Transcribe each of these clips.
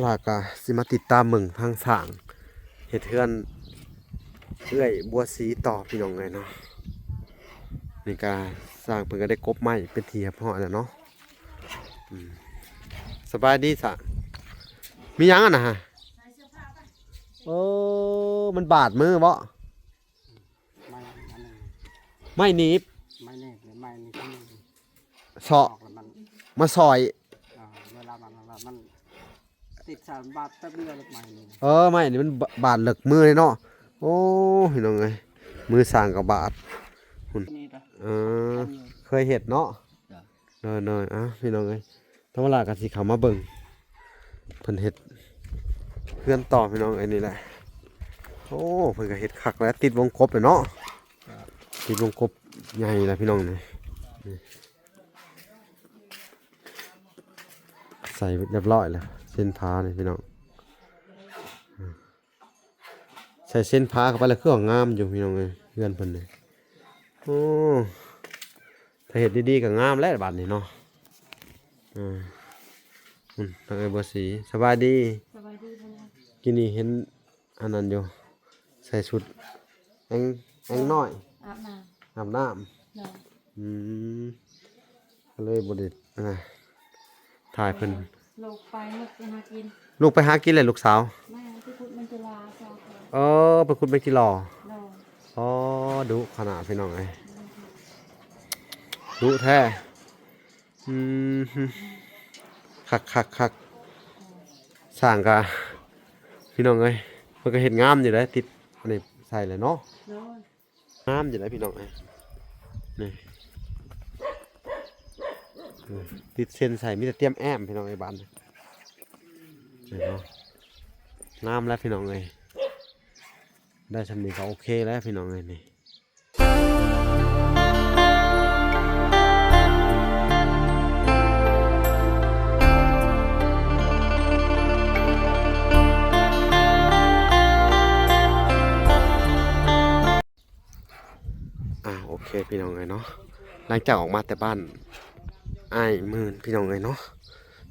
ລະກະຊິມາຕິດຕາມເບິ່ງທາງຊ່າງເຮັດເຮືອນເອື້ອຍບົວສີຕໍ່ ພີ່ນ້ອງເອີຍເນາະ. ນີ້ກະຊ່າງເພິ່ນກະໄດ້ກົບໄມ້ເປັນທີ່ຮຽບຮ້ອຍແລ້ວເນາະ. ອືມ ສະບາຍດີຊ່າງ. ມີຫຍັງຫັ້ນນະ? ໂອ້ ມັນບາດມືບໍ? ໄມ້ອັນໜຶ່ງ ໄມ້ໜີບ ໄມ້ໜີບ ຫຼືໄມ້ນີ້ ເຊາະ ອອກແລ້ວມັນ ມາຊອຍ ອ່າ ເວລາມັນ ມັນຕິດສານບາດແປັບດຽວ ໄມ້ນີ້. ເອີ ໄມ້ນີ້ມັນບາດເລິກມືເລີຍເນາະ. ໂອ້ ພີ່ນ້ອງເອີຍ ມືຊ່າງກໍບາດພຸ້ນ. ເອີ ເຄີຍເຮັດເນາະ. ໂດຍໆ ອ່ະ ພີ່ນ້ອງເອີຍ ທາງເວລາກໍຊິເຂົ້າມາເບິ່ງເພິ່ນເຮັດເຮືອນຕໍ່ ພີ່ນ້ອງເອີຍ. ນີ້ແຫຼະ ໂອ້ ເພິ່ນກໍເຮັດຄັກແລ້ວ ຕິດວົງກົບແລ້ວເນາະ. ຕິດວົງກົບໃຫຍ່ແລ້ວ ພີ່ນ້ອງ. ນີ້ ນີ້ ໃສ່ຮຽບຮ້ອຍແລ້ວ ເສັ້ນຜານີ້ ພີ່ນ້ອງ. ໃສ່ເສັ້ນຜາເຂົ້າໄປແລ້ວ ຄືວ່າງາມຢູ່ ພີ່ນ້ອງເອີຍ ເຮືອນເພິ່ນນີ້. ໂອ້ ຖ້າເຮັດດີໆກໍງາມແລ້ວບາດນີ້ເນາະ. ອ່າ ອືມ ທາງເອື້ອຍບົວສີ ສະບາຍດີ. ສະບາຍດີ. ກິນນີ້ເຫັນອັນນັ້ນຢູ່ ໃສ່ຊຸດແອງ ແອງນ້ອຍ ອາບນ້ຳ ອາບນ້ຳ. ໂດຍ. ອືມ ກໍເລີຍບໍ່ໄດ້ ອ່າ ຖ່າຍເພິ່ນ. ລູກໄປ ລູກໄປຫາກິນ ລູກໄປຫາກິນແຫຼະລູກສາວ. ແມ່ນ ໄປຂຸດແມງຈີລາ. ເອີ ໄປຂຸດແມງຈີລາ. ໂດຍ. ອໍ ດຸຂະໜາດ ພີ່ນ້ອງເອີຍ ດຸແທ້. ອືມ ຄັກໆໆ ຊ່າງກະ ພີ່ນ້ອງເອີຍ ເພິ່ນກໍເຮັດງາມຢູ່ເດ້ ຕິດອັນນີ້ໃສ່ແລ້ວເນາະ. ໂດຍ. ງາມຢູ່ເດ້ ພີ່ນ້ອງເອີຍ ນີ້ ຕິດເສັ້ນໃສ່ ມີແຕ່ຕຽມແອ້ມ ພີ່ນ້ອງເອີຍ ບາດນີ້. ນີ້ເນາະ ງາມແລ້ວ ພີ່ນ້ອງເອີຍ ໄດ້ຊ່ຳນີ້ກໍໂອເຄແລ້ວ ພີ່ນ້ອງເອີຍ. ນີ້ ອ່າ ໂອເຄ ພີ່ນ້ອງເອີຍເນາະ ຫຼັງຈາກອອກມາແຕ່ບ້ານອ້າຍໝື່ນ ພີ່ນ້ອງເອີຍເນາະ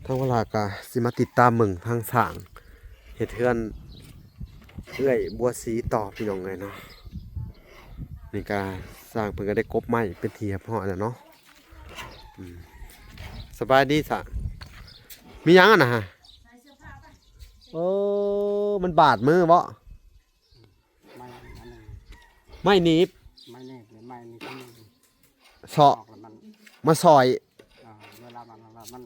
ທາງວາລາກະຊິມາຕິດຕາມເບິ່ງທາງຊ່າງເຮັດເຮືອນເອື້ອຍບົວສີຕໍ່ ພີ່ນ້ອງເອີຍເນາະ. ນີ້ກະຊ່າງເພິ່ນກະໄດ້ກົບໄມ້ເປັນທີ່ຮຽບຮ້ອຍແລ້ວເນາະ. ອືມ ສະບາຍດີຊ່າງ. ມີຫຍັງຫັ້ນນະ? ໂອ້ ມັນບາດມືບໍ? ໄມ້ອັນໜຶ່ງ ໄມ້ໜີບ ໄມ້ໜີບ ຫຼືໄມ້ນີ້ ເຊາະ ອອກແລ້ວມັນ ມາຊອຍ ອ່າ ເວລາມັນ ມັນ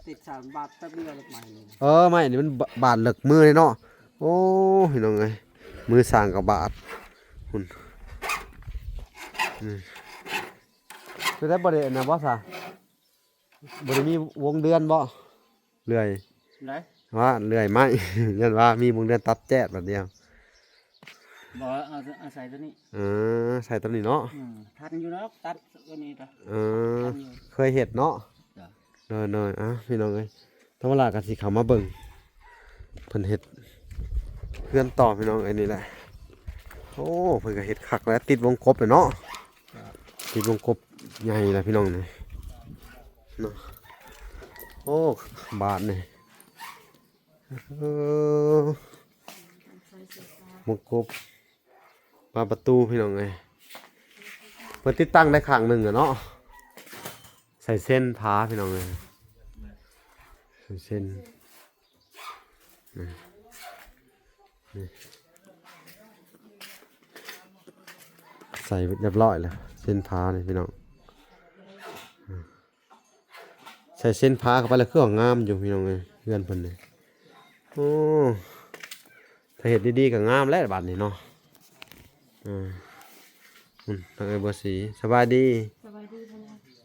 ຕິດສານບາດແປັບດຽວ ໄມ້ນີ້. ເອີ ໄມ້ນີ້ມັນບາດເລິກມືເລີຍເນາະ. ໂອ້ ພີ່ນ້ອງເອີຍ ມືຊ່າງກໍບາດພຸ້ນ. ອືມ ເປັນໄດ້ບໍ່ໄດ້ອັນນັ້ນບໍ່ຊະ? ບໍ່ໄດ້ມີວົງເດືອນບໍ່? ເລື່ອຍ ໄດ້ ວ່າເລື່ອຍໄມ້ ຢ້ານວ່າມີວົງເດືອນຕັດແຈດບາດດຽວ. ບໍ່ ເອົາ ເອົາໃສ່ຕົວນີ້. ເອີ ໃສ່ຕົວນີ້ເນາະ. ອືມ ທັນຢູ່ດອກ ຕັດຕົວນີ້ກະ ເອີ ທັນຢູ່ ເຄີຍເຮັດເນາະ. ຈ້ະ ໂດຍໆ ອ່ະ ພີ່ນ້ອງເອີຍ ທາງວາລາກະຊິເຂົ້າມາເບິ່ງເພິ່ນເຮັດເຮືອນຕໍ່ ພີ່ນ້ອງເອີຍ. ນີ້ແຫຼະ ໂອ້ ເພິ່ນກະເຮັດຄັກແລ້ວ ຕິດວົງກົບແລ້ວເນາະ. ຕິດວົງກົບໃຫຍ່ແລ້ວ ພີ່ນ້ອງ ນີ້ເນາະ. ໂອ້ ບາດນີ້ ເອີ ວົງກົບ ບານປະຕູ ພີ່ນ້ອງເອີຍ ເພິ່ນຕິດຕັ້ງໄດ້ຂ້າງໜຶ່ງແລ້ວເນາະ. ໃສ່ເສັ້ນຜາ ພີ່ນ້ອງເອີຍ ໃສ່ເສັ້ນ ນີ້ ນີ້ ໃສ່ຮຽບຮ້ອຍແລ້ວ ເສັ້ນຜານີ້ ພີ່ນ້ອງ. ໃສ່ເສັ້ນຜາເຂົ້າໄປແລ້ວ ຄືວ່າງາມຢູ່ ພີ່ນ້ອງເອີຍ ເຮືອນເພິ່ນນີ້. ໂອ້ ຖ້າເຮັດດີໆກໍງາມແລ້ວບາດນີ້ເນາະ. ອ່າ ອືມ ທາງເອື້ອຍບົວສີ ສະບາຍດີ. ສະບາຍດີ.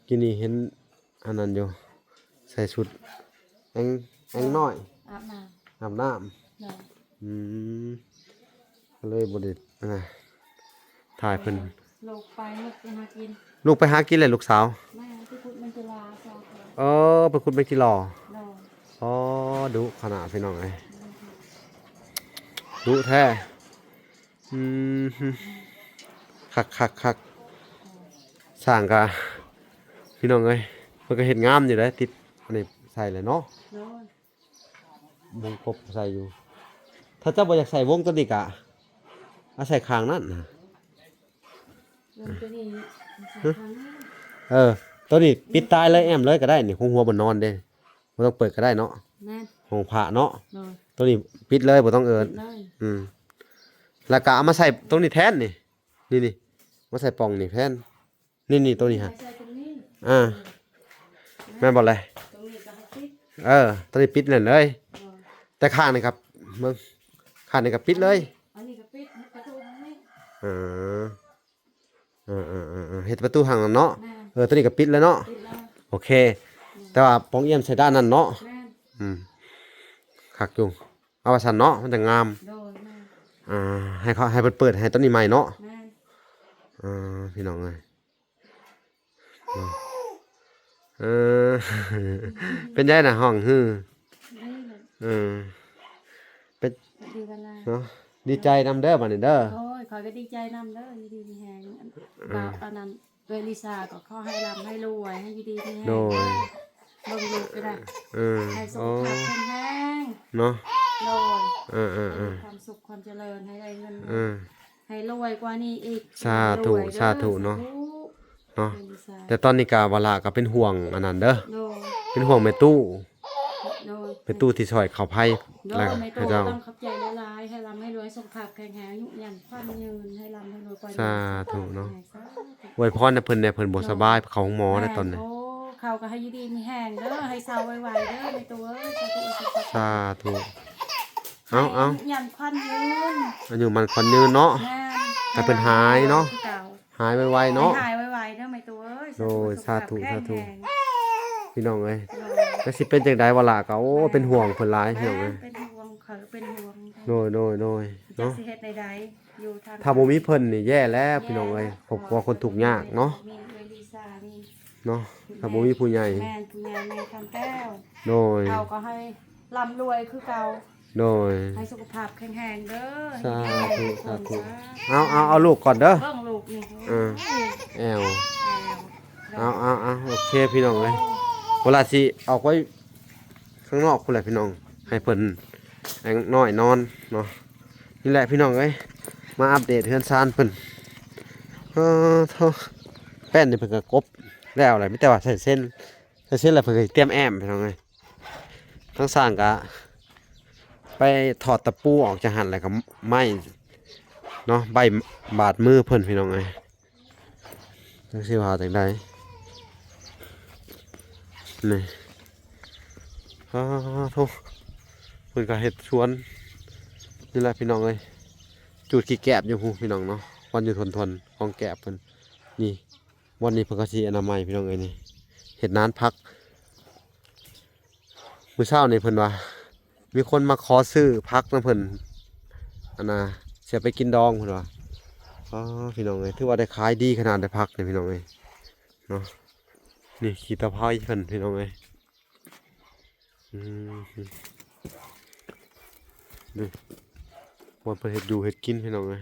ກິນນີ້ເຫັນອັນນັ້ນຢູ່ ໃສ່ຊຸດແອງ ແອງນ້ອຍ ອາບນ້ຳ ອາບນ້ຳ. ໂດຍ. ອືມ ກໍເລີຍບໍ່ໄດ້ ອ່າ ຖ່າຍເພິ່ນ. ລູກໄປ ລູກໄປຫາກິນ ລູກໄປຫາກິນແຫຼະລູກສາວ. ແມ່ນ ໄປຂຸດແມງຈີລາ. ເອີ ໄປຂຸດແມງຈີລາ. ໂດຍ. ອໍ ດຸຂະໜາດ ພີ່ນ້ອງເອີຍ ດຸແທ້. ອືມ ຄັກໆໆ ຊ່າງກະ ພີ່ນ້ອງເອີຍ ເພິ່ນກໍເຮັດງາມຢູ່ເດ້ ຕິດອັນນີ້ໃສ່ແລ້ວເນາະ. ໂດຍ. ວົງກົບໃສ່ຢູ່. ຖ້າເຈົ້າບໍ່ຢາກໃສ່ວົງຕົວນີ້ກະເອົາໃສ່ຂ້າງນັ້ນນະ. ວງຕົວນີ້ໃສ່ຂ້າງນີ້. ເອີ ຕົວນີ້ປິດຕາຍເລີຍ ແອ້ມເລີຍກໍໄດ້ນີ້ ຂອງຫົວບ່ອນນອນເດ້. ບໍ່ຕ້ອງເປີດກໍໄດ້ເນາະ. ແມ່ນ. ຫ້ອງພະເນາະ. ໂດຍ. ຕົວນີ້ປິດເລີຍ ບໍ່ຕ້ອງເອີນ. ປິດເລີຍ. ອືມ. ແລ້ວກໍເອົາມາໃສ່ຕົວນີ້ແທນນີ້. ນີ້ໆ ມາໃສ່ປ່ອງນີ້ແທນ. ນີ້ໆ ຕົວນີ້ຮະ. ໃສ່ຕົວນີ້. ອ່າ. ແມ່ນບໍ່ແລະ? ຕົວນີ້ກໍໃຫ້ປິດ. ເອີ ຕົວນີ້ປິດແໜ້ນເລີຍ. ໂດຍ. ແຕ່ຂ້າງນີ້ກໍ ເບິ່ງ ຂ້າງນີ້ກໍປິດເລີຍ. ອັນນີ້ກໍປິດ ເຮັດປະຕູທາງນີ້. ເອີ. ເອີໆໆໆ ເຮັດປະຕູທາງນັ້ນເນາະ. ແມ່ນ. ເອີ ຕົວນີ້ກໍປິດແລ້ວເນາະ. ປິດແລ້ວ. ໂອເຄ. ແມ່ນ. ແຕ່ວ່າປ່ອງອຽມໃສ່ດ້ານນັ້ນເນາະ. ແມ່ນ. ອືມ ຄັກຢູ່. ເອົາວ່າຊັ້ນເນາະ ມັນຈະງາມ. ໂດຍ. ແມ່ນ. ອ່າ ໃຫ້ເຂົາ ໃຫ້ເພິ່ນເປີດໃຫ້ຕົວນີ້ໃໝ່ເນາະ. ແມ່ນ. ອ່າ ພີ່ນ້ອງເອີຍ. ເອີ ເປັນໃດນະ ຮ້ອງຮື? ເອີ ເປັນ ດີເວລາ ເນາະ. ດີໃຈນຳເດີບາດນີ້ເດີ. ໂອ້ຍ ຂ້ອຍກໍດີໃຈນຳເດີ ຢູ່ດີມີແຮງ. ອ່າ ອັນນັ້ນ ເອື້ອຍລິຊາກໍຂໍໃຫ້ລ່ຳໃຫ້ລວຍ ໃຫ້ຢູ່ດີມີແຮງ. ໂດຍ. ເບິ່ງລູກກໍໄດ້. ເອີ ໃຫ້ສຸຂະພາບແຂງແຮງເນາະ. ໂດຍ. ເອີໆໆ ຄວາມສຸກຄວາມຈະເລີນ ໃຫ້ໄດ້ເງິນ ເອີ ໃຫ້ລວຍກວ່ານີ້ອີກ. ສາທຸ ລວຍເດີ ສາທຸເນາະ. ສາທຸ. ເນາະ. ແຕ່ຕອນນີ້ກະວາລາກໍເປັນຫ່ວງອັນນັ້ນເດີ. ໂດຍ. ເປັນຫ່ວງແມ່ຕູ້. ໂດຍ. ແມ່ຕູ້ທີ່ຊ່ອຍເຂົ້າໄພ. ໂດຍ. ແມ່ຕູ້ ຕ້ອງຂອບໃຈຫຼາຍໆ ໃຫ້ລ່ຳໃຫ້ລວຍ ສຸຂະພາບແຂງແຮງ ອາຍຸຍືນຂວັນຍືນ ໃຫ້ລ່ຳໃຫ້ລວຍກວ່ານີ້. ສາທຸເນາະ. ອວຍພອນໃຫ້ເພິ່ນແດ່ ເພິ່ນບໍ່ສະບາຍ ເຂົ້າໂຮງໝໍແລ້ວຕອນນີ້. ໂອ້ ເຂົາກໍໃຫ້ຢູ່ດີມີແຮງເດີ ໃຫ້ເຊົາໄວໆເດີແມ່ຕູ້ເອີຍ. ສາທຸ ສາທຸ. ເອົາໆ ອາຍຸຍືນຂວັນຍືນ ອາຍຸໝັ້ນຂວັນຍືນເນາະ. ແມ່ນ. ໃຫ້ເພິ່ນຫາຍເນາະ. ຫາຍໄວໆເນາະ. ໃຫ້ຫາຍໄວໆເດີແມ່ຕູ້ເອີຍ. ໂດຍ. ສາທຸ ສາທຸ ພີ່ນ້ອງເອີຍ. ໂດຍ. ຈັກຊິເປັນຈັ່ງໃດວະລະ ກໍ ໂອ້ ເປັນຫ່ວງເພິ່ນຫຼາຍ ພີ່ນ້ອງເອີຍ. ເປັນຫ່ວງ ເຂົາເປັນຫ່ວງ. ໂດຍໆໆ ເນາະ. ຈັກຊິເຮັດແນວໃດ ຢູ່ທາງ ຖ້າບໍ່ມີເພິ່ນນີ້ແຍ່ແລ້ວ ພີ່ນ້ອງເອີຍ. ແມ່ນ. ຄອບຄົວຄົນທຸກຍາກເນາະ. ມີເອື້ອຍລິຊານີ້ເນາະ. ຖ້າບໍ່ມີຜູ້ໃຫຍ່. ແມ່ນ. ຜູ້ໃຫຍ່ແມ່ຄຳແກ້ວ. ໂດຍ. ເຂົາກໍໃຫ້ລ່ຳລວຍຄືເກົ່າ. ໂດຍ. ໃຫ້ສຸຂະພາບແຂງແຮງເດີ. ສາທຸ ສາທຸ. ເອົາ ເອົາ ເອົາລູກກ່ອນເດີ. ເບິ່ງລູກນີ້. ເອີ ແອວ. ແອວ. ເອົາ ເອົາ ເອົາ ໂອເຄ ພີ່ນ້ອງເອີຍ. ເວລາຊິອອກໄວ້ຂ້າງນອກພຸ້ນແຫຼະ ພີ່ນ້ອງ ໃຫ້ເພິ່ນ ແອງນ້ອຍນອນເນາະ. ນີ້ແຫຼະ ພີ່ນ້ອງເອີຍ ມາອັບເດດເຮືອນຊານເພິ່ນ. ເອີ ໂທ້ ແປ້ນນີ້ເພິ່ນກໍກົບແລ້ວແຫຼະ ມີແຕ່ວ່າໃສ່ເຊັ່ນ ໃສ່ເຊັ່ນແລ້ວເພິ່ນກໍຕຽມແອ້ມ ພີ່ນ້ອງເອີຍ. ທາງຊ່າງກະໄປຖອດຕະປູອອກຈາກຫັ້ນ ແລ້ວກະໄມ້ເນາະ ໃບບາດມືເພິ່ນ ພີ່ນ້ອງເອີຍ. ຈັກຊິວ່າຈັ່ງໃດ ນີ້ ອ້າໂທ້ ເພິ່ນກະເຮັດສວນ ນີ້ແຫຼະ ພີ່ນ້ອງເອີຍ. ຈູດຂີ້ແກບຢູ່ພຸ້ນ ພີ່ນ້ອງເນາະ ຄວັນຢູ່ທົນໆ ຂອງແກບເພິ່ນ. ນີ້ ບ່ອນນີ້ເພິ່ນກໍຊິອະນາໄມ ພີ່ນ້ອງເອີຍ. ນີ້ ເຮັດນານຜັກ. ມື້ເຊົ້ານີ້ເພິ່ນວ່າ ມີຄົນມາຂໍຊື້ຜັກນຳເພິ່ນ ອັນນ່າ ຊິເອົາໄປກິນດອງເພິ່ນວ່າ. ອໍ ພີ່ນ້ອງເອີຍ ຖືວ່າໄດ້ຂາຍດີຂະໜາດໃດຜັກນີ້ ພີ່ນ້ອງເອີຍ ເນາະ. ນີ້ ຂີ້ຕະໄຄເພິ່ນ ພີ່ນ້ອງເອີຍ. ອືມ ນີ້ ບ່ອນເພິ່ນເຮັດຢູ່ເຮັດກິນ ພີ່ນ້ອງເອີຍ.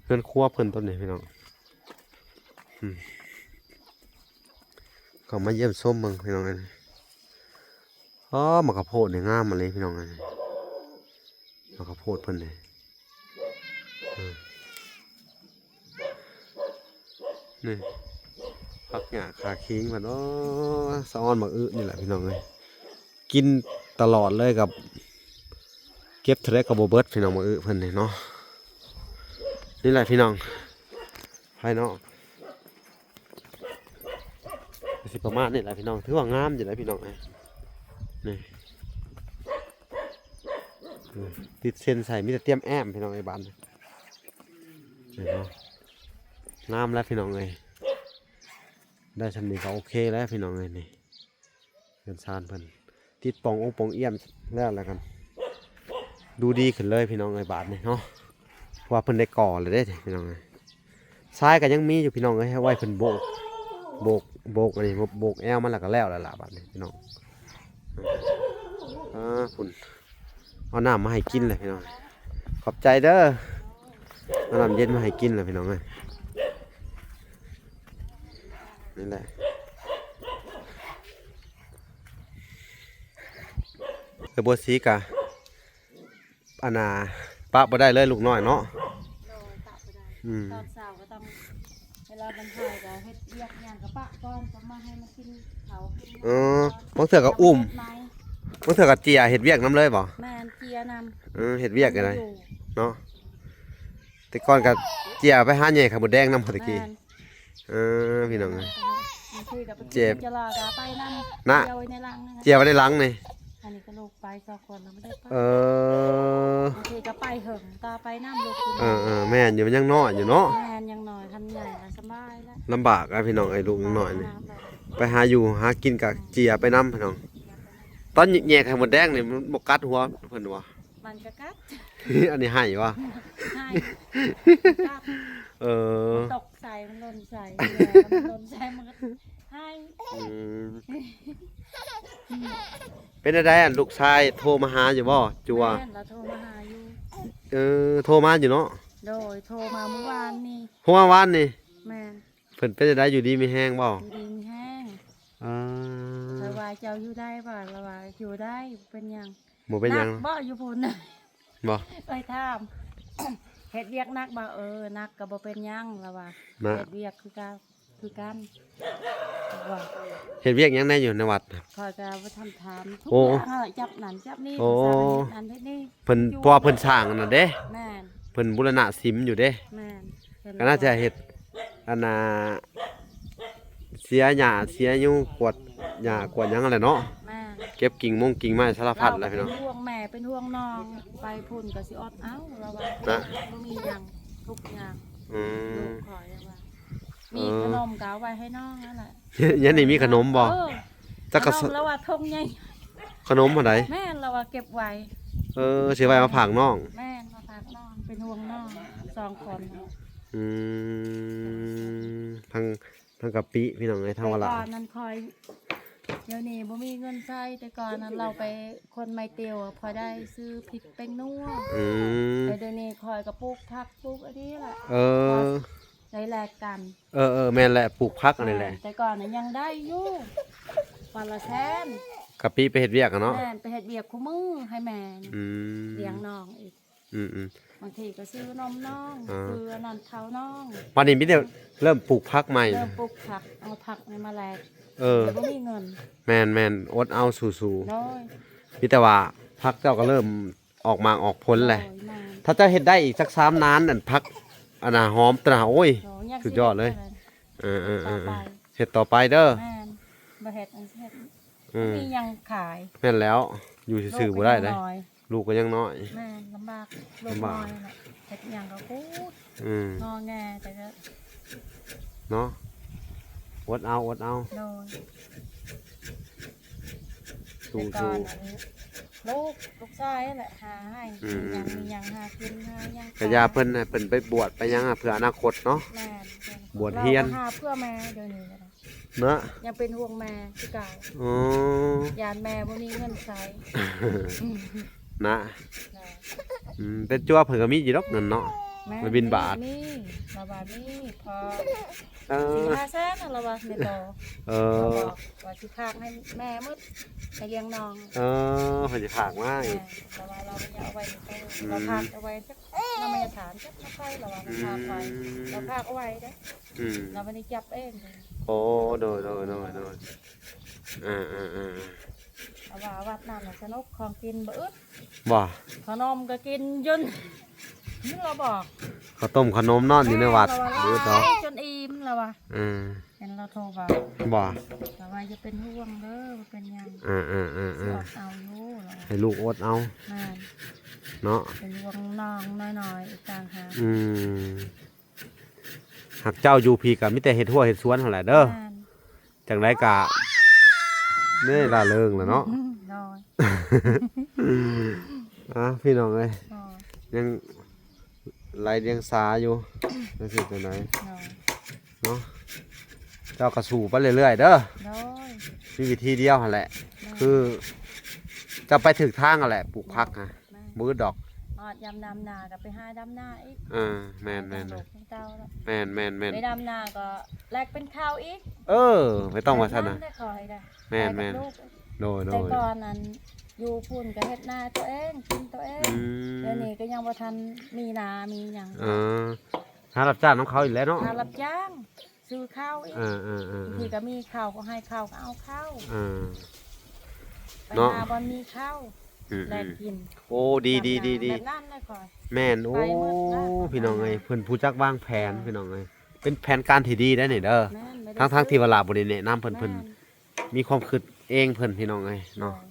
ເຮືອນຄົວເພິ່ນຕອນນີ້ ພີ່ນ້ອງ. ອືມ ເຂົ້າມາຢ້ຽມຊົມເບິ່ງ ພີ່ນ້ອງເອີຍ. ອໍ ໝາກກະໂພດນີ້ງາມອີ່ຫຼີ ພີ່ນ້ອງເອີຍ. ໝາກກະໂພດເພິ່ນນີ້ ອືມ ນີ້ ຜັກຫຍ້າຂາຄີງເພິ່ນ. ອໍ ສະອອນໝາກອຶນີ້ແຫຼະ ພີ່ນ້ອງເອີຍ. ກິນຕະຫຼອດເລີຍ ກັບເກັບເທົ່າໃດກໍບໍ່ເບິດ ພີ່ນ້ອງ ໝາກອຶເພິ່ນນີ້ເນາະ. ນີ້ແຫຼະ ພີ່ນ້ອງ ພາຍນອກກໍຊິປະມານນີ້ແຫຼະ ພີ່ນ້ອງ. ຖືວ່າງາມຢູ່ໄດ໋ ພີ່ນ້ອງເອີຍ. ນີ້ ຕິດເສັ້ນໃສ່ ມີແຕ່ຕຽມແອ້ມ ພີ່ນ້ອງເອີຍ ບາດນີ້. ນີ້ເນາະ ງາມແລ້ວ ພີ່ນ້ອງເອີຍ. ໄດ້ຊ່ຳນີ້ກໍໂອເຄແລ້ວ ພີ່ນ້ອງເອີຍ. ນີ້ ເຮືອນຊານເພິ່ນ ຕິດປ່ອງອົງປ່ອງອຽມແລ້ວ ແລ້ວກັນ ດູດີຂຶ້ນເລີຍ ພີ່ນ້ອງເອີຍ ບາດນີ້ເນາະ. ເພາະວ່າເພິ່ນໄດ້ກໍ່ແລ້ວເດ້ ພີ່ນ້ອງເອີຍ. ຊາຍກໍຍັງມີຢູ່ ພີ່ນ້ອງເອີຍ ເອົາໄວ້ເພິ່ນໂບກ ໂບກ ໂບກອັນນີ້ ໂບກແອວມັນ ແລ້ວກໍແລ້ວແລ້ວລະ ບາດນີ້ ພີ່ນ້ອງ. ອ່າ ພຸ້ນ ເອົານ້ຳມາໃຫ້ກິນແລ້ວ ພີ່ນ້ອງ. ຂອບໃຈເດີ ເອົານ້ຳເຢັນມາໃຫ້ກິນແລ້ວ ພີ່ນ້ອງເອີຍ. ນີ້ແຫຼະ. ແຕ່ບົວສີກະ ອັນນ່າ ປະບໍ່ໄດ້ເລີຍລູກນ້ອຍເນາະ. ໂດຍ ປະບໍ່ໄດ້. ອືມ ຕອນເຊົ້າກໍຕ້ອງ ເວລາມັນຖ່າຍກໍເຮັດວຽກຫຍັງກໍປະກ່ອນ ກໍມາໃຫ້ມັນກິນເຂົ້າກິນ ເອີ ບາງເທື່ອກໍອຸ້ມ ບາງເທື່ອກໍເຈຍເຮັດວຽກນຳເລີຍບໍ່? ແມ່ນ ເຈຍນຳ. ເອີ ເຮັດວຽກກໍໄດ້ ມັນຢູ່ ເນາະ. ແຕ່ກ່ອນກໍເຈຍໄປຫາແຍ່ໄຂ່ມົດແດງນຳພຸ້ນແຕ່ກີ້. ແມ່ນ ເອີ ພີ່ນ້ອງເອີຍ ບາງທີກໍໄປ ເຈຍ ກິນຈະລາກໍເອົາໄປນຳ ນະ ເຈຍໄວ້ໃນຫຼັງ ເຈຍໄວ້ໃນຫຼັງນີ້. ອັນນີ້ກໍລູກໄປສອງຄົນແລ້ວ ບໍ່ໄດ້ໄປ. ເອີ ບາງທີກໍໄປເຫິງ ຕາໄປນຳລູກຢູ່. ເອີໆ ແມ່ນຢູ່ ມັນຍັງນ້ອຍຢູ່ເນາະ. ແມ່ນ ຍັງນ້ອຍ ຄັນໃຫຍ່ລະສະບາຍລະ. ລຳບາກອະພີ່ນ້ອງເອີຍ ລູກຍັງນ້ອຍນີ້ ໄປຫາຢູ່ຫາກິນກະເຈຍໄປນຳພີ່ນ້ອງ. ຕອນແຍ່ໄຂ່ມົດແດງນີ້ ມັນບໍ່ກັດຫົວເພິ່ນບໍ່? ມັນກໍກັດ. ອັນນີ້ໄຫ້ບໍ່? ໄຫ້ ກັດ. ເອີ ມັນຕົກໃສ່ ມັນຫຼົ່ນໃສ່ ມັນຫຼົ່ນໃສ່ ມັນກໍໄຫ້. ອືມ ເປັນຈັ່ງໃດ ອັນລູກຊາຍໂທມາຫາຢູ່ບໍ່? ຈົວ. ແມ່ນ ລາວໂທມາຫາຢູ່. ເອີ ໂທມາຢູ່ເນາະ. ໂດຍ ໂທມາມື້ວານນີ້. ໂທມາວານນີ້? ແມ່ນ. ເພິ່ນເປັນຈັ່ງໃດ ຢູ່ດີມີແຮງບໍ່? ຢູ່ດີມີແຮງ. ເອີ ຂ້ອຍວ່າເຈົ້າຢູ່ໄດ້ບໍ່? ລາວວ່າຢູ່ໄດ້ ບໍ່ເປັນຫຍັງ. ບໍ່ເປັນຫຍັງ ໜັກບໍ່ຢູ່ພຸ້ນ? ບໍ່ ຂ້ອຍຖາມ ເຮັດວຽກໜັກບໍ່? ເອີ ໜັກກໍບໍ່ເປັນຫຍັງ ລາວວ່າ. ນະ ເຮັດວຽກຄືກັນ ຄືກັນ ວ່າ ເຮັດວຽກຫຍັງແດ່ຢູ່ໃນວັດ? ຂ້ອຍກໍບໍ່ທັນຖາມ ທຸກ ໂອ້ ຢ່າງຫັ້ນແຫຼະ ຈັບນັ້ນຈັບນີ້ ໂອ້ ເຮັດນັ້ນເຮັດນີ້ ເພິ່ນ ເພາະວ່າເພິ່ນສ້າງອັນນັ້ນເດ້. ແມ່ນ ເພິ່ນບູລະນະສິມຢູ່ເດ້. ແມ່ນ ກໍໜ້າຈະເຮັດ ອັນນ່າ ເສຍຫຍ້າເສຍຍຸງ ກວດຫຍ້າກວດຫຍັງຫັ້ນແຫຼະເນາະ. ແມ່ນ ເກັບກິ່ງມົງກິ່ງໄມ້ສາລະພັດແຫຼະພີ່ນ້ອງ. ເປັນຫ່ວງແມ່ເປັນຫ່ວງນ້ອງ ໄປພຸ້ນກໍຊິອົດເອົາ ລາວວ່າ. ນະ ບໍ່ມີຫຍັງທຸກຢ່າງ. ອືມ ລູກຂ້ອຍລາວວ່າ ມີ ເອີ ຂະໜົມກໍເອົາໄວ້ໃຫ້ນ້ອງນັ້ນແຫຼະ. ຍາມນີ້ມີຂະໜົມບໍ່? ເອີ ຈັກກະ ຂະໜົມລາວວ່າຖົງໃຫຍ່. ຂະໜົມອັນໃດ? ແມ່ນ ລາວວ່າເກັບໄວ້. ເອີ ຊິໄວ້ມາຝາກນ້ອງ. ແມ່ນ ມາຝາກນ້ອງ ເປັນຫ່ວງນ້ອງສອງຄົນ. ອືມ ທັງ ທັງກະປິພີ່ນ້ອງເອີຍ ທັງວາລາ. ແຕ່ກ່ອນນັ້ນຂ້ອຍ ດຽວນີ້ບໍ່ມີເງິນໃຊ້ ແຕ່ກ່ອນນັ້ນລາວໄປຄົນໄມ້ຕິວ ພໍໄດ້ຊື້ພິກແປ້ງນົວ. ອືມ ແຕ່ດຽວນີ້ຂ້ອຍກໍປູກຜັກປູກອັນນີ້ແຫຼະ. ເອີ ໄດ້ແລກກັນ. ເອີໆ ແມ່ນແຫຼະ ປູກຜັກອັນນີ້ແຫຼະ. ແມ່ນ ແຕ່ກ່ອນນະຍັງໄດ້ຢູ່ ວັນລະແສນ. ກະປິໄປເຮັດວຽກຫັ້ນເນາະ. ແມ່ນ ໄປເຮັດວຽກຄູ່ມື້ໃຫ້ແມ່. ອືມ ລ້ຽງນ້ອງອີກ. ອືມໆ ບາງທີກໍຊື້ນົມນ້ອງ ອ່າ ຊື້ອັນນັ້ນເຂົ້ານ້ອງ. ບັດນີ້ມີແຕ່ເລີ່ມປູກຜັກໃໝ່ ເລີ່ມປູກຜັກ ເອົາຜັກນີ້ມາແລກ. ເອີ ບໍ່ມີເງິນ. ແມ່ນໆ ອົດເອົາສູ້ໆ. ໂດຍ ມີແຕ່ວ່າຜັກເຈົ້າກໍເລີ່ມອອກໝາກອອກຜົນແຫຼະ. ໂດຍ ແມ່ນ ຖ້າເຈົ້າເຮັດໄດ້ອີກຈັກສາມນານ ອັນຜັກ ອັນນ່າ ຫອມຕົວນ່າ ໂອ້ຍ ໂດຍ ຍັງ ສຸດຍອດເລີຍ. ເຮັດຕໍ່ໄປ ເອີໆໆໆ ເຮັດຕໍ່ໄປເດີ. ແມ່ນ ບໍ່ເຮັດ ອັນເຮັດ ອືມ ມີຫຍັງຂາຍ. ແມ່ນແລ້ວ ຢູ່ຊື່ໆບໍ່ໄດ້ເດ້ ລູກກໍຍັງນ້ອຍ. ແມ່ນ ລຳບາກ ລູກນ້ອຍແຫຼະ ເຮັດຫຍັງກໍກູດ. ອືມ ງໍແງ ແຕ່ກໍ ເນາະ ອົດເອົາ ອົດເອົາ. ໂດຍ ສູ້ໆ. ແຕ່ກ່ອນອັນນີ້ ລູກ ລູກຊາຍແຫຼະຫາໃຫ້. ອືມ ມີຫຍັງ ອືມ ມີຫຍັງຫາກິນຫາຫຍັງ. ກະຢ່າເພິ່ນ ໃຫ້ເພິ່ນໄປບວດໄປຫຍັງ ເພື່ອອະນາຄົດເນາະ. ແມ່ນ ບວດຮຽນ ເຮົາກໍຫາເພື່ອແມ່ ດຽວນີ້ກໍໄດ້. ນະ ຍັງເປັນຫ່ວງແມ່ຄືເກົ່າ. ອໍ ຢ້ານແມ່ບໍ່ມີເງິນໃຊ້. ນະ ນະ ອືມ ແຕ່ຈົວເພິ່ນກໍມີຢູ່ດອກເງິນເນາະ. ແມ່ນ ໄປບິນບາດ ມີ ລາວວ່າມີພໍ ເອີ ສີ່ຫ້າແສນນະ ລາວວ່າ ແມ່ຕໍ່. ເອີ ລາວບອກວ່າຊິຝາກໃຫ້ແມ່ໝົດ ໃຫ້ລ້ຽງນ້ອງ. ເອີ ເພິ່ນຊິຝາກມາອີກ. ແມ່ນ ແຕ່ວ່າລາວບໍ່ຢາກເອົາໄວ້ໃນໂຕ. ອືມ ລາວຝາກເອົາໄວ້ຈັກ ລາວບໍ່ຢາກຖາມຈັກໃຜ ລາວວ່າ ອືມ ຝາກໄວ້ ລາວຝາກເອົາໄວ້ເດ້. ອືມ ລາວບໍ່ໄດ້ຈັບເອງເດ້. ໂອ້ ໂດຍໆໆໆ ເອີໆໆ ລາວວ່າວັດນັ້ນນະສະໜຸກ ຂອງກິນບໍ່ອຶດ. ບໍ່ ຂະໜົມກໍກິນຈົນ ລາວບອກ ເຂົ້າຕົ້ມຂະໜົມນອນຢູ່ໃນວັດ ແມ່ນ ລາວວ່າ ບໍ່ອຶດດອກ ກິນຈົນອີ່ມ ລາວວ່າ. ເອີ ເຫັນລາວໂທບອກ. ບໍ່ ລາວວ່າຢ່າເປັນຫ່ວງເດີ ບໍ່ເປັນຫຍັງ. ເອີໆໆໆ ຊິອົດເອົາຢູ່ ລາວວ່າ ໃຫ້ລູກອົດເອົາ. ແມ່ນ ເນາະ ເປັນຫ່ວງນ້ອງນ້ອຍໆອີກຕ່າງຫາກ. ອືມ ຫາກເຈົ້າຢູ່ພີ້ກໍມີແຕ່ເຮັດຮົ້ວເຮັດສວນຫັ້ນແຫຼະເດີ. ແມ່ນ ຈັ່ງໃດກະ ເນີ້ ລ່າເລີງແຫຼະເນາະ. ອືມ ໂດຍ ອ່າ ພີ່ນ້ອງເອີຍ ໂດຍ ຍັງໄຫຼດຽງສາຢູ່ ຈັກຊິຈັ່ງໃດ ໂດຍ ເນາະ. ເຈົ້າກໍສູ້ໄປເລື້ອຍໆເດີ. ໂດຍ ມີວິທີດຽວຫັ້ນແຫຼະ ແມ່ນ ຄືເຈົ້າໄປຖືກທາງຫັ້ນແຫຼະ ປູກຜັກຫັ້ນ ແມ່ນ ບໍ່ອຶດດອກ. ຮອດຍາມດຳນາກໍໄປຫາດຳນາອີກ. ເອີ ແມ່ນໆໆ ແມ່ນໆໆ ໄປດຳນາກໍແລກເປັນເຂົ້າອີກ. ເອີ ບໍ່ຕ້ອງວ່າຊັ້ນນະ. ແມ່ນໆ ແລກກັບລູກ. ໂດຍໆ ແຕ່ກ່ອນນັ້ນ ຢູ່ພຸ້ນກໍເຮັດນາຕົວເອງ ກິນຕົວເອງ. ອືມ ດຽວນີ້ກໍຍັງບໍ່ທັນມີນາມີຫຍັງ. ເອີ ຫາຮັບຈ້າງນຳເຂົາອີກແຫຼະເນາະ. ຫາຮັບຈ້າງ ຊື້ເຂົ້າອີກ. ເອີໆໆໆ ບາງທີກໍມີເຂົ້າກໍໃຫ້ເຂົ້າ ກໍເອົາເຂົ້າ. ເອີ ໄປ ເນາະ ຫາບ່ອນມີເຂົ້າ ອືມໆ ແລກກິນ. ໂອ້ ດີໆໆໆ ແບບນັ້ນແຫຼະຂ້ອຍ. ແມ່ນ. ໂອ້ ໄປໝົດແລ້ວ ພີ່ນ້ອງເອີຍ ເພິ່ນຜູ້ຈັກວາງແຜນ ເອີ ພີ່ນ້ອງເອີຍ. ເປັນແຜນການທີ່ດີໄດ໋ນີ້ເດີ. ແມ່ນ ທັງໆທີ່ວ່າຫຼາບໍ່ໄດ້ແນະນຳເພິ່ນ ແມ່ນ ເພິ່ນມີຄວາມຄິດເອງເພິ່ນ ພີ່ນ້ອງເອີຍເນາະ. ໂດຍ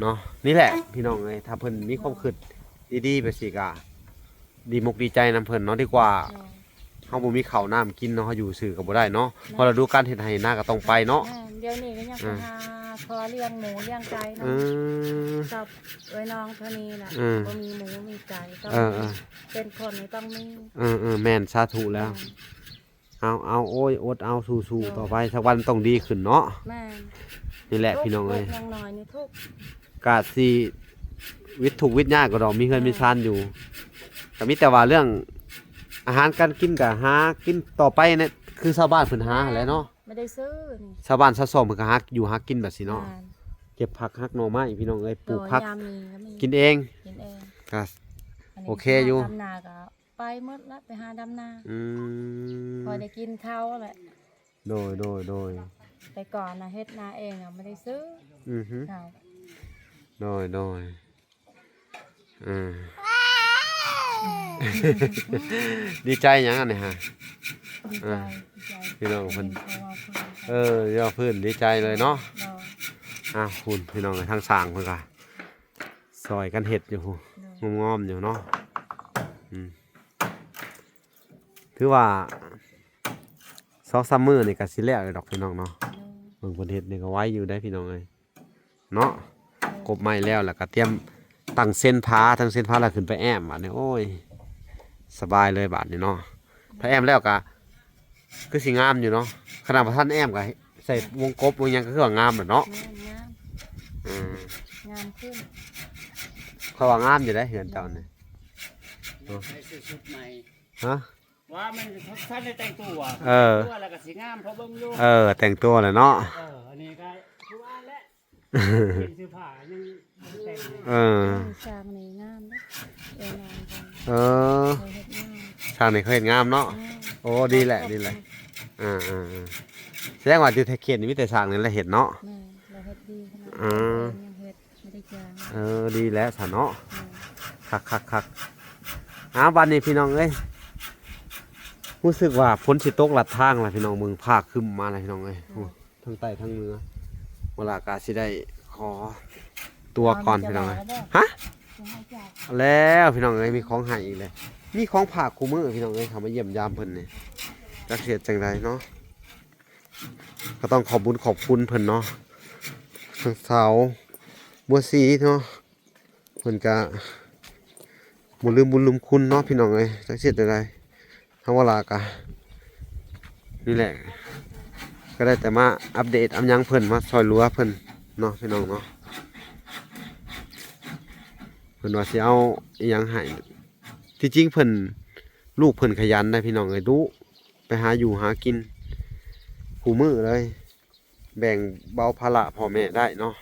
ເນາະ ນີ້ແຫຼະພີ່ນ້ອງເອີຍ ຖ້າເພິ່ນມີຄວາມຄິດດີໆແບບຊີ້ກະດີມົກດີໃຈນຳເພິ່ນເນາະ. ດີກວ່າ ໂດຍ ເຮົາບໍ່ມີເຂົ້ານ້ຳກິນເນາະ ເຮົາຢູ່ຊື່ກໍບໍ່ໄດ້ເນາະ. ແມ່ນ ເພາະລະດູການເຮັດໄຮ່ນາກໍຕ້ອງໄປເນາະ. ແມ່ນ ດຽວນີ້ກໍຍັງ ເອີ ໄປຫາຂໍລ້ຽງໝູລ້ຽງໄກ່ເນາະ. ອືມ ກັບເອື້ອຍນ້ອງເທົ່ານີ້ແຫຼະ. ອືມ ບໍ່ມີໝູມີໄກ່ ຕ້ອງ ເອີ ເປັນຄົນນີ້ຕ້ອງມີ. ເອີໆ ແມ່ນ ສາທຸແລ້ວ. ແມ່ນ ເອົາ ເອົາ ໂອ້ຍ ອົດເອົາ ສູ້ໆ ໂດຍ ຕໍ່ໄປ ສັກວັນຕ້ອງດີຂຶ້ນເນາະ. ແມ່ນ ນີ້ແຫຼະພີ່ນ້ອງເອີຍ ທຸກໆ ຢ່າງໜ້ອຍນີ້ທຸກ ກະຊິວິດທຸກວິດຍາກກໍດອກ ມີເຮືອນ ແມ່ນ ມີຊານຢູ່ ກໍມີແຕ່ວ່າເລື່ອງອາຫານການກິນກໍຫາກິນຕໍ່ໄປເນຍ ຄືຊາວບ້ານເພິ່ນຫາຫັ້ນແຫຼະເນາະ. ແມ່ນ ບໍ່ໄດ້ຊື້ນີ້ ຊາວບ້ານຊາວຊ່ອງເພິ່ນກໍຫາຢູ່ຫາກິນແບບຊີ້ເນາະ. ແມ່ນ ເກັບຜັກຫັກໜໍ່ໄມ້ ພີ່ນ້ອງເອີຍ ປູກຜັກ ໂດຍ ຍາມນີ້ກໍມີ ກິນເອງ ກິນເອງ ກໍ ໂອເຄຢູ່. ດຳນາກໍ ໄປໝົດລະ ໄປຫາດຳນາ. ອືມ ພໍໄດ້ກິນເຂົ້າແຫຼະ. ໂດຍໆໆ ແຕ່ກ່ອນນະເຮັດນາເອງນະ ບໍ່ໄດ້ຊື້. ອືຮຶ ເຂົ້າ. ໂດຍໆ ເອີ ດີໃຈຫຍັງອັນນີ້ຫະ? ດີໃຈ ເອີ ດີໃຈ ພີ່ນ້ອງເພິ່ນ ເອີ ເວົ້າພື້ນ ດີໃຈເລີຍເນາະ. ໂດຍ ອ້າວ ພຸ້ນ ພີ່ນ້ອງເອີຍ ທາງຊ່າງເພິ່ນກະຊ່ອຍກັນເຮັດຢູ່ພຸ້ນ ໂດຍ ງອມໆຢູ່ເນາະ. ອືມ ຖືວ່າສອງສາມມື້ນີ້ກໍຊິແລ້ວແລ້ວດອກພີ່ນ້ອງເນາະ. ໂດຍ ເບິ່ງເພິ່ນເຮັດນີ້ກໍໄວຢູ່ເດ້ພີ່ນ້ອງເອີຍເນາະ. ໂດຍ ກົບໄມ້ແລ້ວ ແລ້ວກໍຕຽມຕັ້ງເຊັນຜາ ຕັ້ງເຊັນຜາແລ້ວຂຶ້ນໄປແອ້ມບາດນີ້ ໂອ້ຍ ສະບາຍເລີຍບາດນີ້ເນາະ. ຖ້າແອ້ມແລ້ວກໍຄືຊິງາມຢູ່ເນາະ ຂະໜາດບໍ່ທັນແອ້ມກໍ ໃສ່ວົງກົບວົງຫຍັງກໍຄືວ່າງາມແຫຼະເນາະ. ແມ່ນ ງາມ ອືມ ງາມຂຶ້ນ. ຂ້ອຍວ່າງາມຢູ່ເດ້ເຮືອນເຈົ້ານີ້. ໂດຍ ໃສ່ຊຸດໃໝ່ ຮະ? ວ່າມັນທັນໄດ້ແຕ່ງຕົວ ເອີ ແຕ່ງຕົວແລ້ວກໍຊິງາມພໍເບິ່ງຢູ່. ເອີ ແຕ່ງຕົວແຫຼະເນາະ. ເອີ ອັນນີ້ກໍຄືວ່າແຫຼະ ເປັນເສື້ອຜ້າຍັງບໍ່ໄດ້ແຕ່ງ. ເອີ ຊ່າງນີ້ງາມເດ້ ເອີ ນອນກັນ. ເອີ ເຂົາເຮັດງາມ ຊ່າງນີ້ເຂົາເຮັດງາມເນາະ. ແມ່ນ ໂອ້ ດີແຫຼະ ດີແຫຼະ. ເອີໆໆ ສະແດງວ່າຢູ່ແຖວເຂດນີ້ມີແຕ່ຊ່າງນີ້ແຫຼະເຮັດເນາະ. ແມ່ນ ລາວເຮັດດີຂະໜາດ ເອີ ເຮົາເອງຍັງເຮັດ ບໍ່ໄດ້ຈ້າງ. ເອີ ດີແລ້ວຊະເນາະ. ແມ່ນ ຄັກໆໆ. ອ້າວ ບາດນີ້ພີ່ນ້ອງເອີຍ ຮູ້ສຶກວ່າຝົນຊິຕົກລັດທາງລະພີ່ນ້ອງ ເບິ່ງຟ້າຄຶ້ມມາລະພີ່ນ້ອງເອີຍ. ໂອ້ ໂອ້ ທັງໃຕ້ທັງເໜືອ ເວລາກໍຊິໄດ້ຂໍຕົວກ່ອນພີ່ນ້ອງເອີຍ. ຮະ? ແລ້ວພີ່ນ້ອງເອີຍ ມີຂອງໃຫ້ອີກແລ້ວ ມີຂອງຝາກຄູ່ມື້ພີ່ນ້ອງເອີຍ ເຂົ້າມາຢ້ຽມຢາມເພິ່ນນີ້ ຈັກຊິເຮັດຈັ່ງໃດເນາະ. ກໍຕ້ອງຂອບບຸນຂອບຄຸນເພິ່ນເນາະ ທາງສາວບົວສີເນາະ ເພິ່ນກະບໍ່ລືມບຸນລືມຄຸນເນາະພີ່ນ້ອງເອີຍ ຈັກຊິເຮັດແນວໃດ. ທາງວາລາກະນີ້ແຫຼະ ກໍໄດ້ແຕ່ມາອັບເດດອັບຫຍັງເພິ່ນ ມາຊ່ອຍເຫຼືອເພິ່ນເນາະພີ່ນ້ອງເນາະ. ເພິ່ນວ່າຊິເອົາອີ່ຫຍັງໃຫ້ ທີ່ຈິງເພິ່ນ ລູກເພິ່ນຂະຫຍັນໄດ໋ພີ່ນ້ອງເອີຍ ດຸ ໄປຫາຢູ່ຫາກິນຄູ່ມື້ເລີຍ ແບ່ງເບົາພາລະພໍ່ແມ່ໄດ້ເນາະ.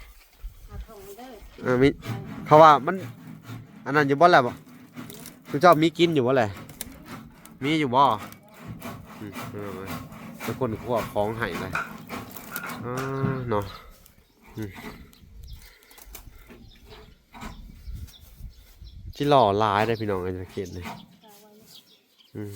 ເອີ ມີ ເຂົາວ່າມັນ ອັນນັ້ນຢູ່ບໍ່ແຫຼະ ຊຸມເຈົ້າມີກິນຢູ່ບໍ່ແຫຼະ ມີຢູ່ບໍ່? ອືມ ເອີ ໄປຄົ້ນຄວ້າຂອງໃຫ້ເລີຍ ເອີ ເນາະ. ອືມ ຈິຫຼໍ່ຫຼາຍເດ້ພີ່ນ້ອງ ອັນເຂດນີ້. ອືມ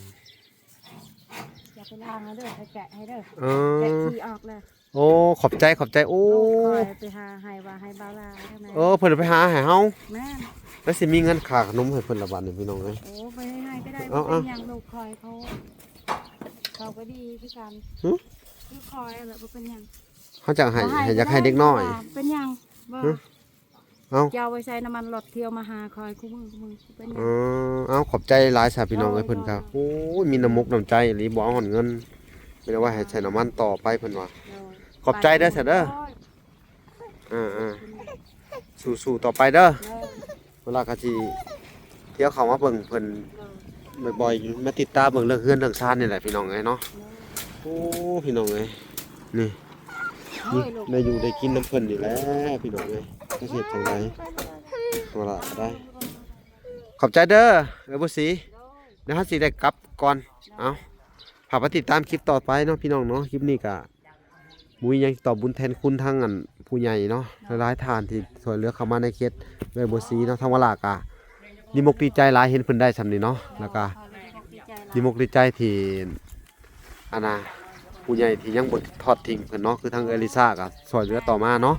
ຢ່າໄປລ້າງເດີ ໄປແກະໃຫ້ເດີ ເອີ ແກະຂີ້ອອກແລ້ວ. ໂອ້ ຂອບໃຈ ຂອບໃຈ. ໂອ້ ລູກຂ້ອຍໄປຫາໃຫ້ວ່າໃຫ້ບ່າວລາວທາງໃນ ເອີ ເພິ່ນໄປຫາໃຫ້ເຮົາ. ແມ່ນ ແລ້ວຊິມີເງິນຄ່າຂະໜົມໃຫ້ເພິ່ນລະບາດນີ້ພີ່ນ້ອງເອີຍ. ໂອ້ ໄປໃຫ້ໆກໍໄດ້ ເອົາໆ ບໍ່ເປັນຫຍັງ ລູກຂ້ອຍເຂົາ ເຂົາກໍດີຄືກັນ. ຫຶ? ຄືຂ້ອຍແຫຼະ ບໍ່ເປັນຫຍັງ. ເຮົາຈະໃຫ້ ໃຫ້ ຢາກໃຫ້ເດັກນ້ອຍ ເປັນຫຍັງບໍ່? ຫຶ? ເອົາ ເຈົ້າໄວ້ໃສ່ນ້ຳມັນລົດ ທ່ຽວມາຫາຂ້ອຍຄູ່ມື້ ຄູ່ມື້ ເປັນຫຍັງ? ເອີ ເອົາ ຂອບໃຈຫຼາຍຊະພີ່ນ້ອງເອີຍ. ໂດຍ ເພິ່ນກໍ ໂດຍ ໂອ້ຍ ມີນ້ຳມົກນ້ຳໃຈອີ່ຫຼີ ບໍ່ເອົາຮອດເງິນ ເພິ່ນເອົາໄວ້ໃຫ້ໃສ່ນ້ຳມັນຕໍ່ໄປ ເພິ່ນວ່າ. ໂດຍ ຂອບໃຈເດີຊະເດີ. ໂດຍ ເອີໆ ສູ້ໆຕໍ່ໄປເດີ. ໂດຍ ເວລາກໍຊິທ່ຽວເຂົ້າມາເບິ່ງເພິ່ນ ໂດຍ ບ່ອຍໆ ມາຕິດຕາເບິ່ງເລື່ອງເຮືອນເລື່ອງຊານນີ້ແຫຼະພີ່ນ້ອງເອີຍເນາະ. ໂດຍ ໂອ້ ພີ່ນ້ອງເອີຍ ນີ້ ໂອ້ຍ ນີ້ ໄດ້ຢູ່ໄດ້ກິນນຳເພິ່ນນີ້ແຫຼະພີ່ນ້ອງເອີຍ. ຈະເຮັດຈັ່ງໃດ ໂທລະໄດ້. ຂອບໃຈເດີ ເອີຍ ບົວສີ. ດຽວເຮົາຊິໄດ້ກັບກ່ອນ. ເອົາ ຝາກໄປຕິດຕາມຄລິບຕໍ່ໄປເນາະພີ່ນ້ອງເນາະ. ຄລິບນີ້ກະບໍ່ມີຫຍັງຊິຕອບບຸນແທນຄຸນທາງອັນຜູ້ໃຫຍ່ເນາະ ຫຼາຍໆທ່ານທີ່ຊ່ວຍເຫຼືອເຂົ້າມາໃນເຂດເອື້ອຍບົວສີເນາະ. ທາງວາລາກະດີມົກດີໃຈຫຼາຍ ເຫັນເພິ່ນໄດ້ສ່ຳນີ້ເນາະ ແລ້ວກະດີມົກດີໃຈທີ່ ອັນນ່າ ຜູ້ໃຫຍ່ທີ່ຍັງບໍ່ທອດຖິ້ມເພິ່ນເນາະ ຄືທາງເອື້ອຍລິຊາກະຊ່ວຍເຫຼືອຕໍ່ມາເນາະ.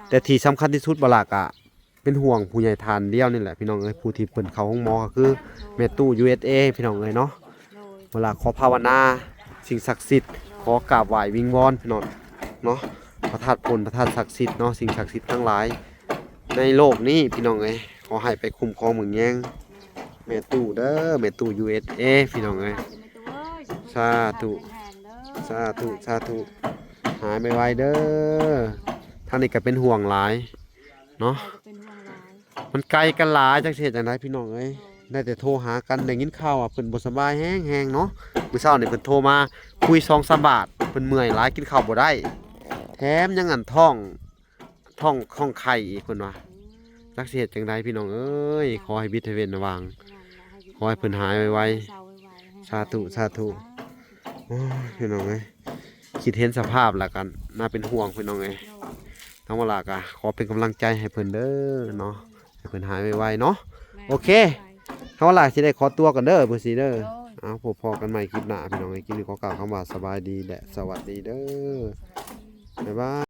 ແຕ່ທີ່ສຳຄັນທີ່ສຸດ ວາລາກະ ເປັນຫ່ວງຜູ້ໃຫຍ່ທ່ານດຽວນີ້ແຫຼະພີ່ນ້ອງເອີຍ ຜູ້ທີ່ເພິ່ນເຂົ້າໂຮງໝໍກໍຄືແມ່ຕູ້ ຢູເອສເອ ພີ່ນ້ອງເອີຍເນາະ. ໂດຍ ເວລາຂໍພາວະນາສິ່ງສັກສິດ ໂດຍ ຂໍກາບໄຫວ້ວິງວອນພີ່ນ້ອງເນາະ ພະທາດພົນ ພະທາດສັກສິດເນາະ ສິ່ງສັກສິດທັງຫຼາຍໃນໂລກນີ້ພີ່ນ້ອງເອີຍ ຂໍໃຫ້ໄປຄຸ້ມຄອງເບິ່ງແຍງແມ່ຕູ້ເດີ ແມ່ຕູ້ ຢູເອສເອ ພີ່ນ້ອງເອີຍ. ສາທຸ ສາທຸ ສາທຸ ຫາຍໄວໆເດີ. ທາງນີ້ກໍເປັນຫ່ວງຫຼາຍ ເນາະ ເປັນຫ່ວງຫຼາຍ ມັນໄກກັນຫຼາຍ ຈັກຊິເຮັດຈັ່ງໃດພີ່ນ້ອງເອີຍ. ໂດຍ ໄດ້ແຕ່ໂທຫາກັນ ໄດ້ຍິນຂ່າວວ່າເພິ່ນບໍ່ສະບາຍແຮງໆເນາະ. ມື້ເຊົ້ານີ້ເພິ່ນໂທມາຄຸຍສອງສາມບາດ ເພິ່ນເມື່ອຍຫຼາຍ ກິນເຂົ້າບໍ່ໄດ້ ແຖມຍັງອັນທ້ອງ ທ້ອງ ທ້ອງໄຂ່ອີກເພິ່ນວ່າ. ອືມ ຈັກຊິເຮັດຈັ່ງໃດພີ່ນ້ອງເອີຍ ຂໍໃຫ້ວິດໃຫ້ເວັ້ນລະຫວ່າງ ຂໍໃຫ້ເພິ່ນຫາຍໄວໆ. ເຊົາໄວໆ ສາທຸ ສາທຸ. ໂອ້ຍ ພີ່ນ້ອງເອີຍ ຄິດເຫັນສະພາບແລ້ວກໍໜ້າເປັນຫ່ວງພີ່ນ້ອງເອີຍ. ໂດຍ ທາງວາລາກໍຂໍເປັນກຳລັງໃຈໃຫ້ເພິ່ນເດີເນາະ ໃຫ້ເພິ່ນຫາຍໄວໆເນາະ. ແມ່ນ ໂອເຄ ທາງວາລາຊິໄດ້ຂໍຕົວກ່ອນເດີ ເບີສີເດີ. ໂດຍ ເອົາ ພົບພໍ້ກັນໃໝ່ຄລິບໜ້າພີ່ນ້ອງເອີຍ. ຄລິບນີ້ຂໍກ່າວຄຳວ່າສະບາຍດີ ແລະ ສະຫວັດດີເດີ ສະຫວັດດີ ບາຍບາຍ.